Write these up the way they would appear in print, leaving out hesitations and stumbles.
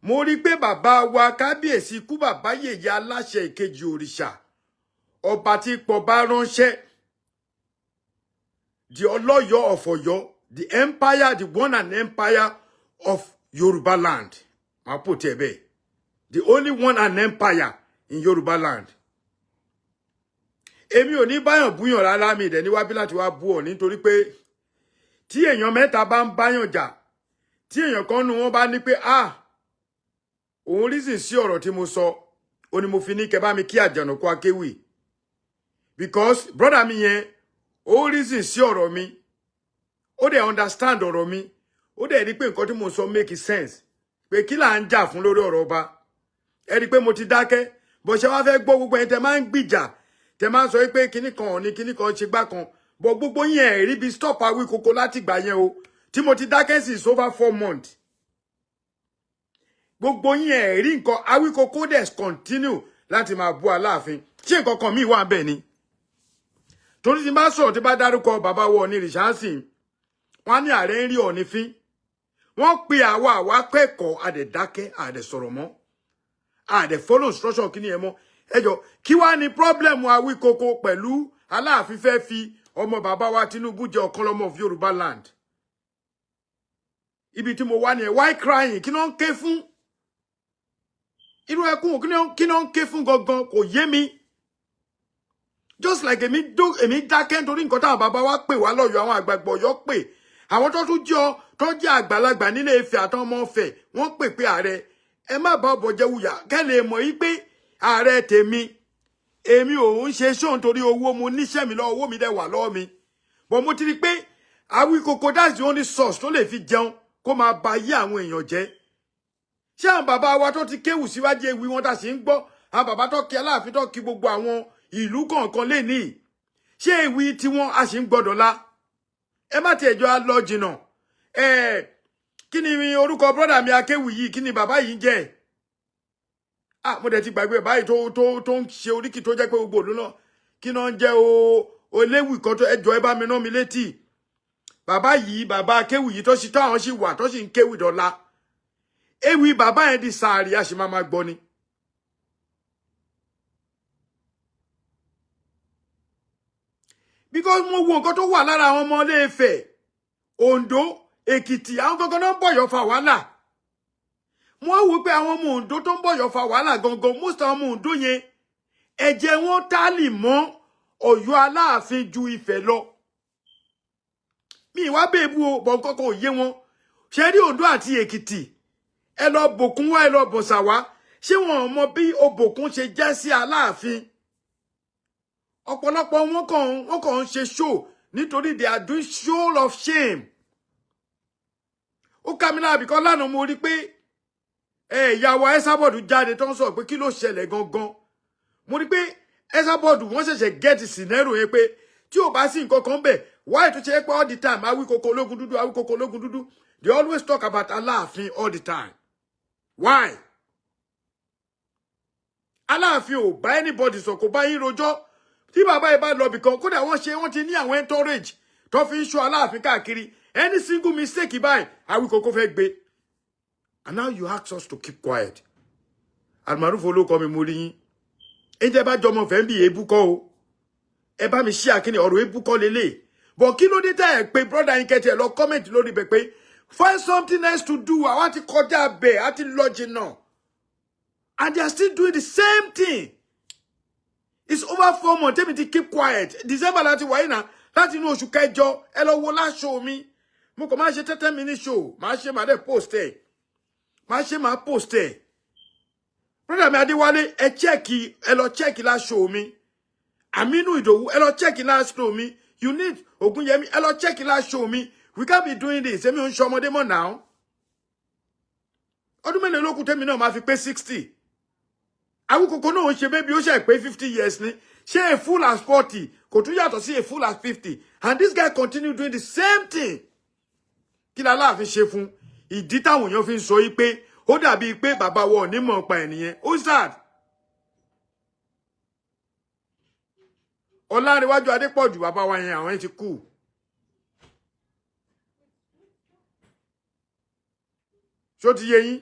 Mo rí pé bàbá wa kábíyèsí kú bàbá yèyé aláṣẹ ìkejì òrìṣà, ọba tí pọba ránṣẹ́, the Ọlọ́yọ̀ of Ọ̀yọ́, the empire, the one and empire of Yoruba land. Màá pò tiẹ̀ bẹ́ẹ̀, the only one and empire in Yoruba land. Èmi ò ní báyàn búyàn rárá, mi ìdẹ̀ níwábí láti wá bú ọ, nítorí pé tí èèyàn mẹ́ta bá ń báyàn jà, tí èèyàn kan nu wọn bá ní pé ah, òun reason sí ọ̀rọ̀ tí mo sọ, ó ní mo fi ní kẹ́ bá mi kí Àjànàkú Akéwì, because brother mi yẹn, ó reason sí ọ̀rọ̀ mi, ó dẹ̀ understand ọ̀rọ̀ mi, ó dẹ̀ rí pé nǹkan tí mo sọ make sense, pé kí là ń jà fún lórí ọ̀rọ̀ ọba. Ẹ rí pé mo ti dákẹ́ bó ṣe wá fẹ́ gbọ́. Gbogbo ẹni tẹ máa ń gbìjà, tẹ máa ń sọ pé kinní kan ò ní kinní kan ṣe gbá kan bọ̀, gbogbo yẹn ẹ̀ rí bí stop Awíkoko láti gbà yẹn o tí mo ti dákẹ́ sí is over 4 months. Gbogbo yín ẹ̀ rí nǹkan, Awíkoko dẹ̀ continue láti máa bú Aláàfin. Ṣé nǹkan kan míì wà bẹ́ẹ̀ ni? Torí tí n bá sọ̀rọ̀, tí bá dárúkọ bàbá wọ ní rìṣánsìn, wọ́n á ní ààrẹ ń rí Ọ̀ọ̀ni fín. Wọ́n pe àwa kẹ́kọ̀ọ́, àdẹ̀dákẹ́, àdẹ̀ sọ̀rọ̀ mọ́, àdẹ̀ follow instruction kí ni ẹ mọ́. Ẹ jọ, kí wá ní problem Awíkoko pẹ̀lú Aláàfin fẹ́ fi ọmọ bàbá wa Tinubu jẹ ọ̀kan lọ́mọ of Yorùbá land? Ibi tí mo wá ní ẹ, why crying? Kí ló ń ké fún? Irú ẹkún kí ló ń ké fún gangan kò yé mi. Just like èmi èmi dákẹ́ nítorí nǹkan táwọn bàbá wa pè wá lọ́yọ̀ọ́, àwọn àgbààgbà Ọ̀yọ́ pè, àwọn tó tún jọ tó jẹ́ àgbàlagbà nílé Ifẹ̀ àtàwọn ọmọ Ifẹ̀, wọ́n pè pé ààrẹ, ẹ má bá ọbọ̀ jẹ́ wuyà kẹ́ lè mọ̀ yí pé ààrẹ tèmi, èmi ò ń ṣe ṣóun torí owó. Mo níṣẹ́ mi lọ́wọ́, owó mi dẹ̀ wà lọ́wọ́ mi, but mo ti rí pé Awíkoko, that's the only source tó lè fi jẹun, kó máa ba ayé àwọn èèyàn jẹ́. Ṣé àwọn bàbá wa tó ti kéwù síwájú, ewì wọn tá sì ń gbọ́, àwọn bàbá tó kí Aláàfin, tó kí gbogbo àwọn ìlú kọ̀ọ̀kan lè ní, ṣé ewì tiwọn a sì ń gbọ́dọ̀ la? Ẹ má tiẹ̀ jọ lọ jìnnà. Ẹ kí ni orúkọ brother mi akéwì yìí? Kí ni bàbá yìí ń jẹ́? Ah, mo dẹ̀ ti gbàgbé báyìí. Tó ń ṣe oríkì tó jẹ́ pé gbogbo òlú náà, kí náà ń jẹ́ o? Oléwì kan tó, ẹjọ́ ẹ bá mi rán mi létí bàbá yìí, bàbá akéwì yìí tó sì tó àwọn sì wà tó sì ń kéwì dọ́là. Ewì bàbá yẹn di sàárì, a sì máa máa gbọ́ ni. Because mo wo nǹkan tó wà lára àwọn ọmọ Ilé-Ifẹ̀, Oǹdó, Èkìtì, àwọn gangan náà ń bọ̀yọ̀ fa wàhálà. Mo wá wò pé àwọn ọmọ Oǹdó tó ń bọ̀yọ̀ fa wàhálà gangan, most àwọn ọmọ Oǹdó yẹn, ẹ̀jẹ̀ wọn tálì mọ́ Ọ̀yọ́ Aláàfin ju Ifẹ̀ lọ. Mi ìwá bèbú o, bọ̀ nǹkan kan ò yé wọn. Ṣe rí Oǹdó àti Èkìtì, ẹ lọ bòkun wá, ẹ lọ bọ̀sà wá, ṣé wọn mọ bí Obòkun ṣe jẹ́ sí Aláàfin? Ọ̀pọ̀lọpọ̀ wọn kàn ń ṣe show nítorí they are doing show of shame. Ó ká mi lára bìkan lánàá, mo rí pé ẹ ìyàwó Esabod jáde tó ń sọ pé kí ló ṣẹlẹ̀ gangan. Mo rí pé Esabod, wọ́n ṣẹ̀ṣẹ̀ get scenario yẹn pé tí ò bá sí nǹkan kan bẹ̀, why tó ṣe pé all the time Awíkoko ológun dúdú, Awíkoko ológun dúdú, they always talk about Aláàfin all the time? Why? Aláàfin ò bá anybody sọ, kò bá yín rojọ́. Tí bàbá yìí bá lọ bìkan, kódà wọ́n ṣe, wọ́n ti ní àwọn entourage tó fi ń ṣọ́ Aláàfin káàkiri. Any single mistake báyìí, Awíkoko fẹ́ gbé. And now you ask us to keep quiet. Almaroof olókọ mi, mo rí yín. Ẹ jẹ́ bá jọmọ fẹ́ ń bí ebú kọ́ o, ẹ bá mi ṣí àkíní ọ̀rọ̀ ebú kọ́ lélẹ̀ bọ̀. Kí ló dé tẹ́ ẹ pé brother yín kẹ́tì ẹ lọ comment lórí ibẹ̀ pé find something else to do? Àwa ti kọjá bẹ̀, á ti lọ jìnnà, and they are still doing the same thing. It's over 4 months tẹ́mi ti keep quiet. December láti wáyé náà, láti inú oṣù kẹjọ. Ẹ lọ wo láṣọ mi, mo kàn máa ṣe 30 minute show, máa ṣe, máa dẹ̀ post ẹ̀, máa ṣe, máa post ẹ̀. Brother mi Adéwálé, ẹ check, ẹ lọ check láṣọ mi. Aminu Ìdòwú, ẹ lọ check láṣọ mi. You need Ògúnyẹmí, ẹ lọ check láṣọ mi. We can't be doing this. Èmi ò ń ṣe ọmọdé mọ́ now. Ọdún mélòó ló kù tẹ́mi náà máa fi pé 60? Awíkoko náà ń ṣe baby, ó ṣe pé 50 years ni. Ṣé a fool as 40 kò tún yàtọ̀ sí a fool as 50? And this guy continue doing the same thing. Kí la Aláàfin ṣe fún? Ìdí táwọn èèyàn fi ń sọ yí pé ó dàbí pé bàbá wa ò ní mọ̀ pa ẹ̀ nìyẹn. Ó sad. Ọlárẹ̀wájú Adépọ̀jù, bàbá wa yẹn, àwọn yẹn ti kú. Ṣó ti yé yín?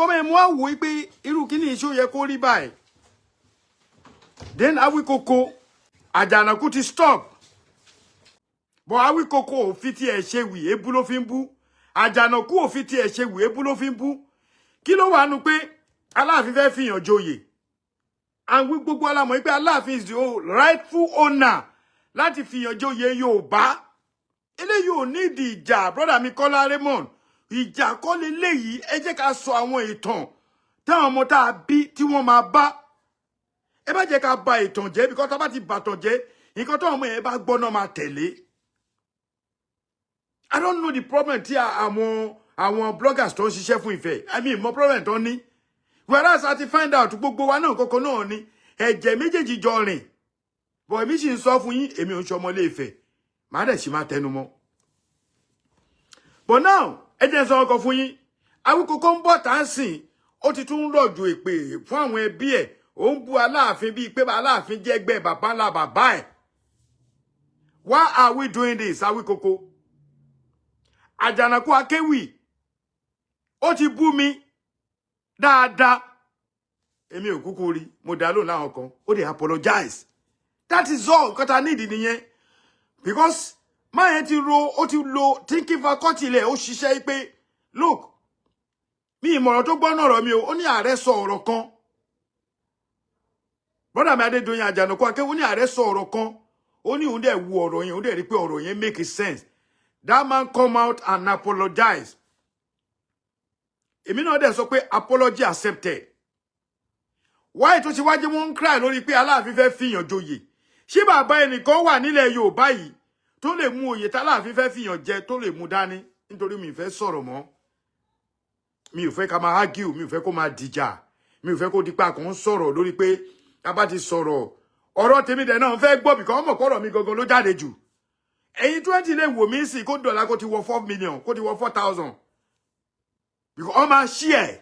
nǹkan bẹ́ẹ̀ mo wá wò ó pé irú kíní iṣẹ́ ó yẹ kó rí báyìí. Then Awíkoko, Àjànàkú ti stop, but Awíkoko ò fi tiẹ̀ ṣe wì, ebú ló fi ń bú. Àjànàkú ò fi tiẹ̀ ṣe wì, ebú ló fi ń bú. Kí ló wà nù pé Aláàfin fẹ́ fìyàn joyè? Àwọn gbogbo alamọ̀ pé Aláàfin is the rightful owner láti fìyàn joyè Yorùbá. Eléyìí ò nídìí ìjà. Brother mi Kọ́lá Raymond, ìjà kọ́ leléyìí. Ẹ jẹ́ ká sọ àwọn ìtàn táwọn ọmọ tá a bí tí wọ́n máa bá. Ẹ má jẹ́ ká ba ìtàn jẹ́, because tá a bá ti bàtàn jẹ́, nǹkan táwọn ọmọ yẹn bá gbọ́ náà máa tẹ̀lé. I don't know the problem tí àwọn bloggers tó ń ṣiṣẹ́ fún Ifẹ̀. I mean, mo problem tó ní, whereas a ti find out gbogbo wa náà kọ́kọ́ náà ni ẹ̀jẹ̀ méjèèjì jọ rìn. But èmi sì ń sọ fún yín, èmi ò ń ṣọmọ Ilé Ifẹ̀, màá dẹ̀ sì máa tẹnu mọ́. But now, ẹ jẹ́ n sọ ọkọ̀ fún yín. Awíkókó ń bọ̀ tá ń sìn, ó ti tún ń rọ̀jò èpè fún àwọn ẹbí ẹ̀. Ó ń bu Aláàfin bíi pé Aláàfin jẹ́ ẹgbẹ́ bàbá ńlá bàbá ẹ̀. Why are we doing this, Awíkókó? Àjànàkú Akéwì, ó ti bú mi dáadáa, èmi ò kúkú rí, mo dá lóhùn láwọn kan, ó dẹ̀ apologize. That is all nǹkan tá a nídìí nìyẹn, because máa yẹn ti ro, ó ti lo thinking faculty ilẹ̀, ó ṣiṣẹ́ pé look, mi ìmọ̀ràn tó gbọ́ náà ọ̀rọ̀ mi o. Ó ní ààrẹ sọ ọ̀rọ̀ kan. Brother mi Adédoyin, Àjànàkú Akéwì, ó ní ààrẹ sọ ọ̀rọ̀ kan, ó ní òun dẹ̀ wu ọ̀rọ̀ yẹn, òun dẹ̀ rí pé ọ̀rọ̀ yẹn make sense. That man come out and apologize. Èmi náà dẹ̀ sọ pé apology accepted. Why tó ṣe wájú wọn ń cry lórí pé Aláàfin fẹ́ fìyàn joyè? Ṣé bàbá ẹnìkan wà nílẹ̀ Yorùbá yìí tó lè mú oyè táláàfin fẹ́ fìyàn jẹ, tó lè mú dání? Nítorí mi ì fẹ́ sọ̀rọ̀ mọ́, mi ò fẹ́ ká máa argue, mi ò fẹ́ kó máa dìjà, mi ò fẹ́ kó dípa kàn ń sọ̀rọ̀ lórí pé a bá ti sọ̀rọ̀. Ọ̀rọ̀ tèmi dẹ̀ náà fẹ́ gbọ́ bìkan ọmọ kọ́rọ̀ mi gangan ló jáde jù. Ẹ̀yin 20 lè wò mí sí, kó dọ̀là kó ti wọ 4 million, kó ti wọ 4,000, because ọ máa ṣí ẹ̀.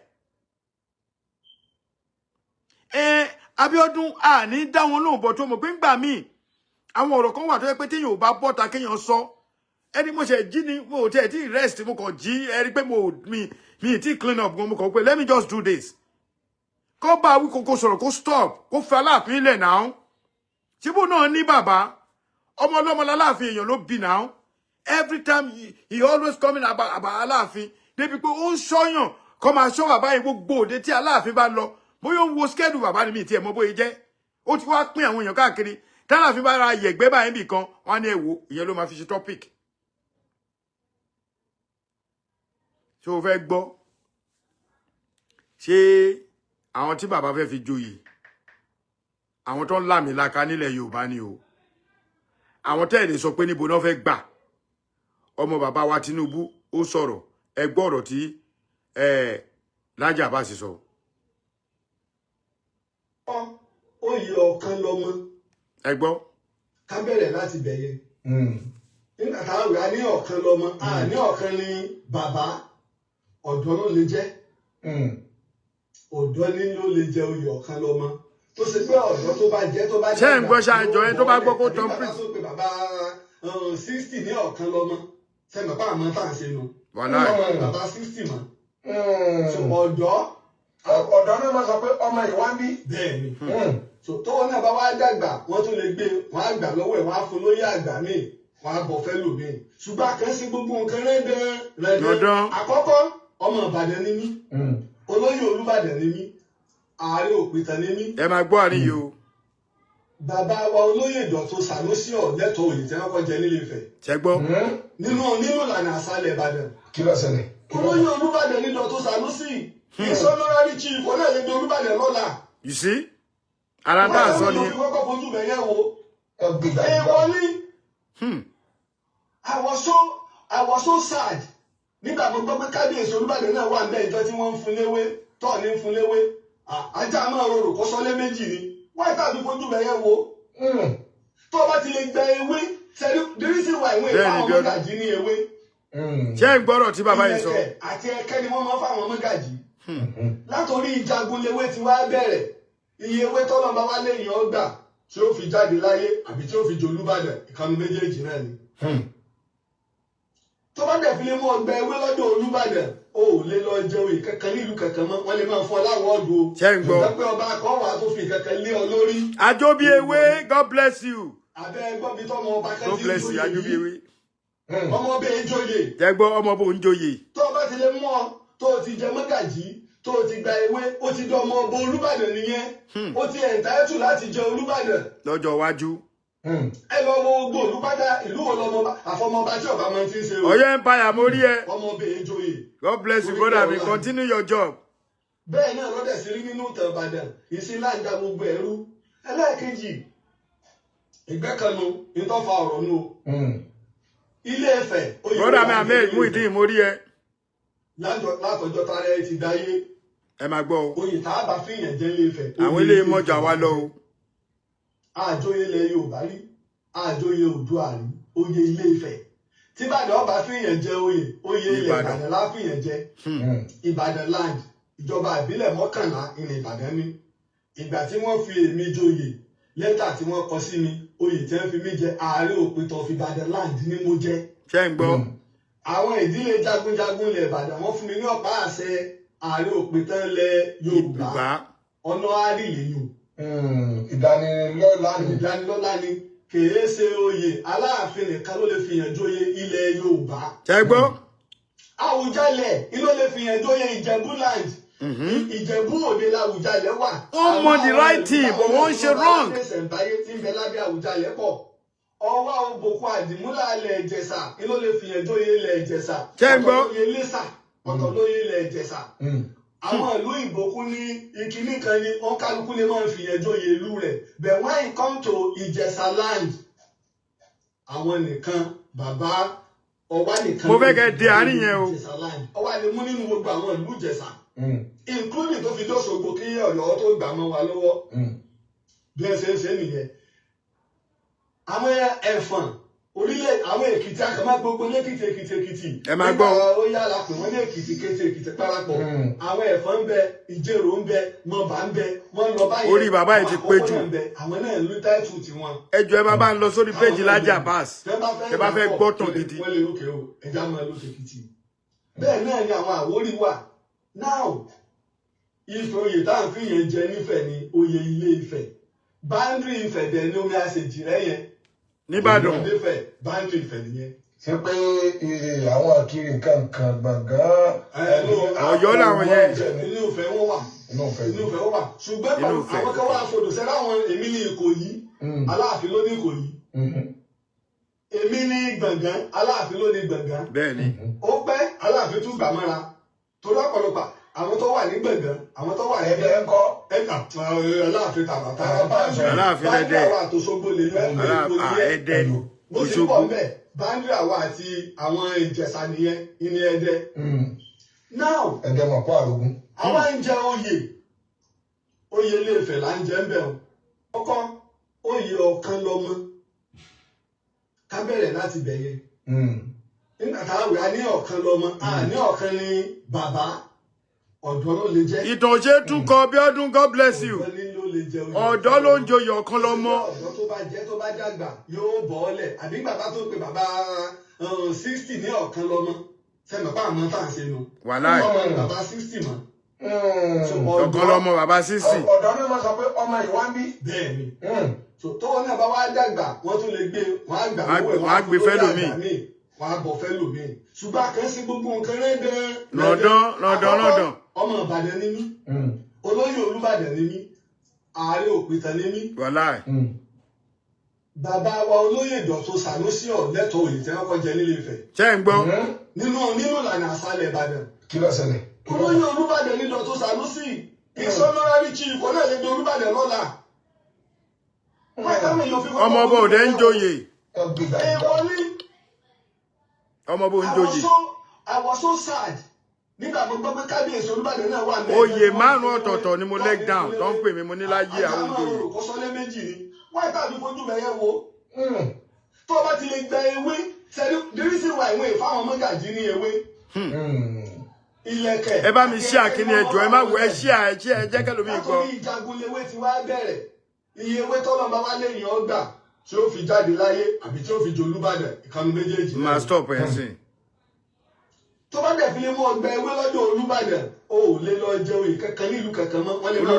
Ẹ Abíọ́dún, àní dá wọn lóhùn bọ̀ tó mọ̀ pé ńgbà míì àwọn ọ̀rọ̀ kan wà tó yẹ pé téèyàn ò bá bọ́ta kéèyàn sọ. Ẹni mo ṣe jí ni, mo ò tiẹ̀ tí rest, mo kàn jí, ẹ rí pé mo mi tí clean up gan, mo kàn pé let me just do this. Kó bá Awíkókó sọ̀rọ̀, kó stop, kó fẹ́ Aláàfin ilẹ̀ náà. Síbò náà ní bàbá ọmọ ọlọ́mọ láláàfin, èèyàn ló bí náà. Every time he always coming about Aláàfin, débi pé ó ń ṣọ́yàn kó máa ṣọ́ bàbá yìí gbogbo òde tí Aláàfin bá lọ. Bóyá ó ń wo schedule bàbá ni, mi tiẹ̀ mọ̀ bóyá jẹ́. Ó ti wá pín àwọn èèyàn káàkiri. Tálàfin bá ra yẹ̀gbẹ́ báyìí bì kan, wọ́n á ní ẹ̀wò, ìyẹn ló máa fi ṣe topic. Ṣé o fẹ́ gbọ́? Ṣé àwọn tí bàbá fẹ́ fi joyè, àwọn tó ń làmìlaka nílẹ̀ Yorùbá ni o, àwọn tẹ́ ẹ̀ lè sọ pé níbo náà fẹ́ gbà. Ọmọ bàbá wa Tinubu, ó sọ̀rọ̀. Ẹ gbọ́ ọ̀rọ̀ tí Laji Abbas sọ. Oyè ọ̀kan lọ́mọ. Ẹ gbọ́. Ká bẹ̀rẹ̀ láti bẹ̀yẹ. Nígbà táwọn a ní ọ̀kan lọ́mọ, a ní ọ̀kan ní bàbá, ọ̀dọ́ ló lè jẹ́. Ọ̀dọ́ ní ló lè jẹ oyè ọ̀kan lọ́mọ, tó ṣe pé ọ̀dọ́ tó bá jẹ́ tó bá Ṣé ń gbọ́ ṣáàjọ ẹni tó bá gbọ́ kó tán? Bàbá tó pe bàbá 60 ní ọ̀kan lọ́mọ, sẹ́mi pa àmọ́ tá à ń ṣe nu. Wàláì. Bàbá 60 mọ́. Ọ̀dọ́. Ọ̀dọ́ náà máa sọ pé ọmọ ìwá ń bí. Bẹ́ẹ̀ ni. So tọ́wọ́ náà bá wá dàgbà, wọ́n tún lè gbé, wọ́n á gbà lọ́wọ́ ẹ̀, wọ́n á fún lóyè àgbà míì, wọ́n á bọ̀ fẹ́ lòmíì. Ṣùgbọ́n àkànṣe gbogbo nǹkan rẹ́dán rẹ́dán. Àkọ́kọ́, ọmọ Ìbàdàn ni mí, olóyè Olúbàdàn ni mí, ààrẹ òpìtàn ni mí. Ẹ máa gbọ́ àárín yìí o. Bàbá wa olóyè Dọ̀tun Sànúsì ọ̀lẹ́tọ̀ òyè tí wọ́n kọ́ jẹ nílé Ifẹ̀. Ṣẹ gbọ́? Nínú ìlànà àṣàlẹ̀ Ìbàdàn. Kí ló ṣẹlẹ̀? Olóyè Olúbàdàn ní Dọ̀tun Sànúsì, honorary chief onáyẹ̀dẹ̀ Olúbàdàn lọ́la. You see, ara tá a sọ ni. Wọ́n kọ́kọ́ fojú bẹ̀ yẹn wo. Èèwọ̀ ni. I was so sad nígbà mo gbọ́ pé kábíyèsí Olúbàdàn náà wà níbẹ̀, ìjọ tí wọ́n ń fún léwé tọ́ ní ń fún léwé. Ajá máa rorò kó sọlé méjì ni wáyé tàbí fojú bẹ̀ yẹn wo. Tó o bá ti lè gba ewé sẹ́ni, the reason why ìwé ìfáwọn mọ́gàjì ní ewé. Ṣé ń gbọ́rọ̀ tí bàbá yìí sọ? Ìlẹ̀kẹ̀ àti ẹ̀kẹ́ ni wọ́n máa fáwọn mọ́gàjì. Látòrí ìjagun lewé ti wá bẹ̀rẹ̀. Iye ewé tọ́lọ́ bá wá léyìn ọgbà tí ó fi jáde láyé àbí tí ó fi jolúbàdàn, ìkànnì méjèèjì náà ni. Tó bá dẹ̀ fi lè mú ọgbà ewé lọ́dọ̀ Olúbàdàn, O ò lè lọ jẹ oyè kankan nílùú kankan mọ́. Wọ́n lè máa fún ọ l'award o. Ṣé ń gbọ́? Ṣùgbọ́n pé ọba kan wà tó fi kankan lé ọ lórí. Àjọbíewé, God bless you. Abẹ́ gbọ́ bí tọ́mọ ọba kan God ti ń bless you. joyè yìí. Àjọbíewé. Ọmọ ọbẹ̀ joyè. Jẹ́ gbọ́, ọmọ bò ń joyè. Tó o bá ti lè mú ọ, tó o ti jẹ mọ́gàjí, tó o ti gba ewé, ó ti di ọmọ ọba Olúbàdàn nìyẹn. Ó ti entitled láti jẹ Olúbàdàn. Lọ́jọ́ iwájú. Ẹ lọ wo gbogbo olùpátá, ìlú wo lọmọ àfọmọba tí ọba máa ti ń ṣe o? Ọ̀yọ́ Empire, mo rí ẹ. Ọmọ ọbẹ̀ joyè. God bless you, brother mi. Continue your job. Bẹ́ẹ̀ náà lọ́dẹ̀ sí rí nínú ìtàn Ìbàdàn ìsìn láǹdà gbogbo ẹ̀rú. Ẹlẹ́ẹ̀kejì, ìgbẹ́kànnù ìtọ́fà ọ̀rọ̀ nù o. Ilé Ifẹ̀ oyè Brother mi wà ní Ahmed Ilé Muideen, mo rí ẹ. Látọjọ́ tara ẹ ti dáyé. Ẹ máa gbọ́ o. Oyè tá a bá fìyàn jẹ Ilé Ifẹ̀, Àwọn oyè eléyìí Ilé mọ̀jà Ifẹ̀. wa lọ o. Àjòyè ilẹ̀ Yorùbá rí, àjòyè Oòduà rí, oyè Ilé Ifẹ̀. Tí Ìbàdàn ọba fìyàn jẹ oyè, oyè ilẹ̀ Ìbàdàn. Ìbàdàn lá fìyàn jẹ. Ìbàdàn land, ìjọba ìbílẹ̀ 11 ilẹ̀ Ìbàdàn ní. Ìgbà tí wọ́n fi èmi joyè, lẹ́tà tí wọ́n kọ sí mi, oyè tí wọ́n fi mí jẹ, Ààrẹ Òpìtàn of Ìbàdàn land ni mo jẹ. Ṣé ń gbọ́? Àwọn ìdílé jagunjagun ilẹ̀ Ìbàdàn, wọ́n fún mi ní ọ̀pá àṣẹ Ààrẹ Òpìtàn ilẹ̀ Yorùbá. Yorùbá. Ọ̀nà àrílẹ̀yìn. Ìdánilọ́lá ni. Ìdánilọ́lá ni, kèé ṣe oyè. Aláàfin nìkan ló lè fi yàn joyè ilẹ̀ Yorùbá. Ṣé ń gbọ́? Àwùjalẹ̀ ló lè fi yàn joyè Ìjẹ̀bú land. Ìjẹ̀bú Òde làwùjalẹ̀ wà. Wọ́n mọ the right thing, but wọ́n ń ṣe wrong. Ìṣẹ̀ǹbáyé tí ń bẹ lábẹ́ Àwùjalẹ̀ pọ̀. Ọwá Òbòkun Àdìmúlà ilẹ̀ Ìjẹ̀ṣà ló lè fi yàn joyè ilẹ̀ Ìjẹ̀ṣà. Ṣé ń gbọ́? Ọ̀tọ̀ lóye Iléṣà, ọ̀tọ̀ lóye ilẹ̀ Ìjẹ̀ṣà. Àwọn ìlú Ìbòkun ní ìkíní kan ní wọn, kálukú lè máa fi yẹn joyè ìlú rẹ̀, but when it come to Ìjẹ̀ṣà land, àwọn nìkan, bàbá Ọwá nìkan Mo fẹ́ kẹ́ di àárín yẹn o. Ìjẹ̀ṣà land, Ọwá lè mú nínú gbogbo àwọn ìlú Ìjẹ̀ṣà, including tó fi dọ́sọ̀gbò kí Ọ̀yọ́ tó gbà mọ́ wa lọ́wọ́. Bí ẹ ṣe ń ṣe nìyẹn. Àwọn Ẹ̀fọ̀n orílẹ̀, àwọn Èkìtì, àkàmá gbogbo ní Èkìtì, Èkìtì, Èkìtì. Ẹ máa gbọ́. Nígbà ó yára pè wọ́n ní Èkìtì kété, Èkìtì parapọ̀. Àwọn Ẹ̀fọ̀n ń bẹ, Ìjẹ̀rò ń bẹ, Mọ̀bà ń bẹ, wọ́n lọ báyẹn. Orí bàbá yìí ti Àwọn pé Àkókò jù. náà ń bẹ, àwọn náà ń lu title tiwọn. Ẹ jọ̀ọ́, ẹ bá bá ń lọ sórí péjì Laji Abbas. Tẹ́ Tẹ́ bá fẹ́ gbọ́ tàn gidi. Wọ́n lè lókè o, ẹja máa lókè Èkìtì. Bẹ́ẹ̀ náà ni àwọn Àwórì wà. Now, Ifẹ̀, oyè tá à ń fi yẹn jẹ nífẹ̀ẹ́ ni oyè Ilé Ifẹ̀. Boundary Ifẹ̀ dẹ̀ ní omi àṣejì rẹ̀ yẹn. Nìbàdàn. Ifẹ̀, boundary Ifẹ̀ nìyẹn. Ṣé pé àwọn kiri nǹkan gbọ̀ngàn? Ẹ, no. Ọ̀yọ́ làwọn yẹn. Inú Ifẹ̀ wọn wà. Inú Ifẹ̀. Inú Ifẹ̀ wọn wà. Ṣùgbọ́n Inú pẹ̀lú Ifẹ̀. àwọn kan wá fodò sẹ́lá àwọn. Èmi ní Ìkòyí, Aláàfin ló ní Ìkòyí. Èmi ní Gbọ̀ngàn, Aláàfin ló ní Gbọ̀ngàn. Bẹ́ẹ̀ ni. Ó pẹ́, Aláàfin tún gbà mọ́ra. Torí ọ̀pọ̀lọpọ̀ àwọn tó wà ní Gbọ̀ngàn, àwọn tó wà ní Ẹ̀dẹ̀ ńkọ́? Ẹ̀ka Aláàfin tàbátà. Aláàfin lẹ́dẹ̀. Boundary àwa àtòṣogbo lè yọ Ẹdẹ. Bó ti ń Òṣogbo. bọ̀ mbẹ̀, boundary àwa àti àwọn Ìjẹ̀ṣà nìyẹn, ìní Ẹdẹ. Now, Ẹ̀dẹ̀ mọ̀ kó àrògún. àwa ń jẹ oyè, oyè Ilé Ifẹ̀ là ń jẹ ń bẹ̀ o. Ọkọ oyè ọ̀kan lọ́mọ, ká bẹ̀rẹ̀ láti bẹ̀ yẹn. Nígbà tá a wẹ̀, a ní ọ̀kan lọ́mọ, a ní ọ̀kan ní bàbá. Ọ̀dọ́ ló lè jẹ́. Ìtàn ṣe tún kọ. Bíọ́dún, God bless you. Ọ̀dọ́ ní ló lè jẹ oyè. Ọ̀dọ́ ló ń joyè ọ̀kan lọ́mọ. Ọ̀dọ́ tó bá jẹ́, tó bá dàgbà, yóò bọ̀ ọ́lẹ̀. Àbí bàbá tó pe bàbá 60 ní ọ̀kan lọ́mọ, sẹ́mi pa àmọ́ tá à ń ṣe nu? Wàláì. Ọmọ ní bàbá 60 mọ́. So, Ọ̀kan lọ́mọ bàbá 60. Ọ̀dọ́ náà máa sọ pé ọmọ ìwá ń bí. Bẹ́ẹ̀ ni. So tọ́wọ́ náà bá wá dàgbà, wọ́n tún lè gbé, wọ́n á gbà Wọ́n á lọ́wọ́ ẹ̀, wọ́n á gbé fún lórí fẹ́lòmíì. àgbà míì, wọ́n á bọ̀ fẹ́lòmíì. Ṣùgbọ́n a kàn sí gbogbo nǹkan rẹ́dẹ̀. Lọ́dán, lọ́dán, lọ́dán. Ọmọ Ìbàdàn ni mí, olóyè Olúbàdàn ni mí, Ààrẹ Òpìtàn ni mí. Wàláì. Bàbá wa olóyè Dọ̀tun Sànúsì ọ̀lẹ́tọ̀ òyì tí wọ́n kọ́ jẹ nílé Ifẹ̀ Ṣé ń gbọ́? nínú ìlànà àṣàlẹ̀ Ìbàdàn. Kí ló ṣẹlẹ̀? Olóyè Olúbàdàn ní Dọ̀tun Sànúsì, honorary chief, ọ̀nà lè di Olúbàdàn lọ́la. Ọmọ ọba òde ń joyè. Wọ́n gbé gbàgbà. Èèwọ̀ ni. Ọmọ ọba ń joyè. I was so sad nígbà mo gbọ́ pé kábíyèsí Olúbàdàn náà wà mẹ́rin. Oyè márùn ọ̀tọ̀ọ̀tọ̀ ni mo leg down tó ń pè mí. Mo ní láyé, àwọn Àjàmọ́ joyè. Orò kọ́sọ́lé méjì ni wọ́n tàbí fojú bẹ̀yẹ wo. Tó o bá ti lè gba ewé sẹ́ni, the reason why ìwé ìfáwọn mọ́gàjí ní ewé ilẹ̀kẹ̀. Ẹ bá mi ṣí àkíní, ẹjọ́ ẹ má wọ, ẹ ṣí à, ẹ ṣí, ẹ jẹ́ kẹlòmíì gbọ́. Látòrí ìjagun lewé ti wá bẹ̀rẹ̀. Iye ewé tọ́lọ́ bá wá léyìn ọgbà tí ó fi jáde láyé àbí tí ó fi jolúbàdàn, ìkànnì méjèèjì náà. Máa stop ẹ sìn. Tó bá dẹ̀ fi lè mú ọgbà ewé lọ́dọ̀ Olúbàdàn, o ò lè lọ jẹ oyè kankan nílùú kankan mọ́. Wọ́n lè máa